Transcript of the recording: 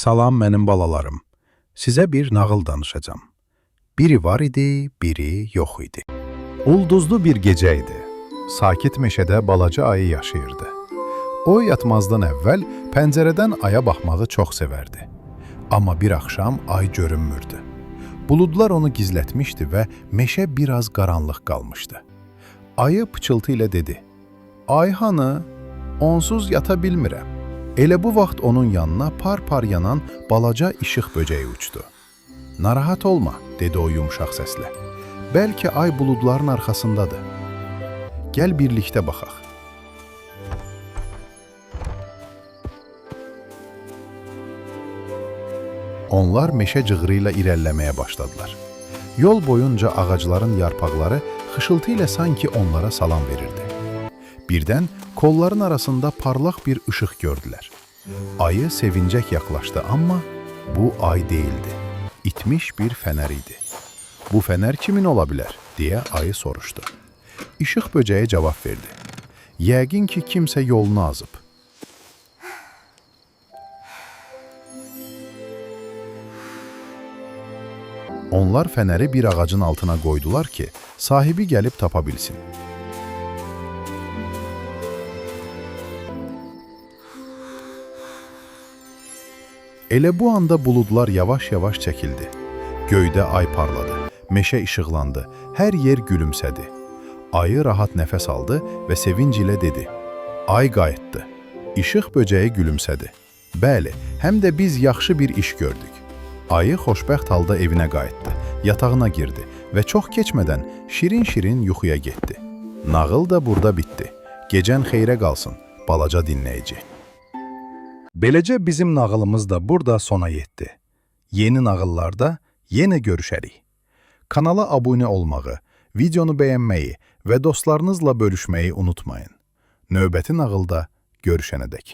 Salam mənim balalarım. Sizə bir nağıl danışacağam. Biri var idi, biri yox idi. Ulduzlu bir gecə idi. Sakit meşədə balaca ayı yaşayırdı. O yatmazdan əvvəl pəncərədən aya baxmağı çox sevərdi. Amma bir axşam ay görünmürdü. Buludlar onu gizlətmişdi və meşə biraz qaranlıq qalmışdı. Ayı pıçıltı ilə dedi: "Ay hanı? Onsuz yata bilmirəm." Elə bu vaxt onun yanına par-par yanan balaca işıq böcəyi uçdu. "Narahat olma," dedi o yumşaq səslə. "Bəlkə ay buludların arxasındadır. Gəl birlikdə baxaq." Onlar meşə cığırı ilə irəliləməyə başladılar. Yol boyunca ağacların yarpaqları xışıltı ilə sanki onlara salam verirdi. Birdən kolların arasında parlaq bir işıq gördülər. Ayı sevincək yaxlaşdı, amma bu ay değildi. İtmiş bir fənər idi. "Bu fənər kimin ola bilər?" deyə ayı soruşdu. İşıq böcəyi cavab verdi. "Yəqin ki, kimsə yolunu azıb." Onlar fənəri bir ağacın altına qoydular ki, sahibi gəlib tapa bilsin. Elə bu anda buludlar yavaş-yavaş çəkildi. Göydə ay parladı, meşə işıqlandı, hər yer gülümsədi. Ayı rahat nəfəs aldı və sevinc ilə dedi: "Ay qayıtdı." İşıq böcəyi gülümsədi. "Bəli, həm də biz yaxşı bir iş gördük." Ayı xoşbəxt halda evinə qayıtdı, yatağına girdi və çox keçmədən şirin-şirin yuxuya getdi. Nağıl da burada bitdi. Gecən xeyrə qalsın, balaca dinləyici. Beləcə bizim nağılımız da burada sona yetdi. Yeni nağıllarda yenə görüşərik. Kanala abunə olmağı, videonu bəyənməyi və dostlarınızla bölüşməyi unutmayın. Növbəti nağılda görüşənədək.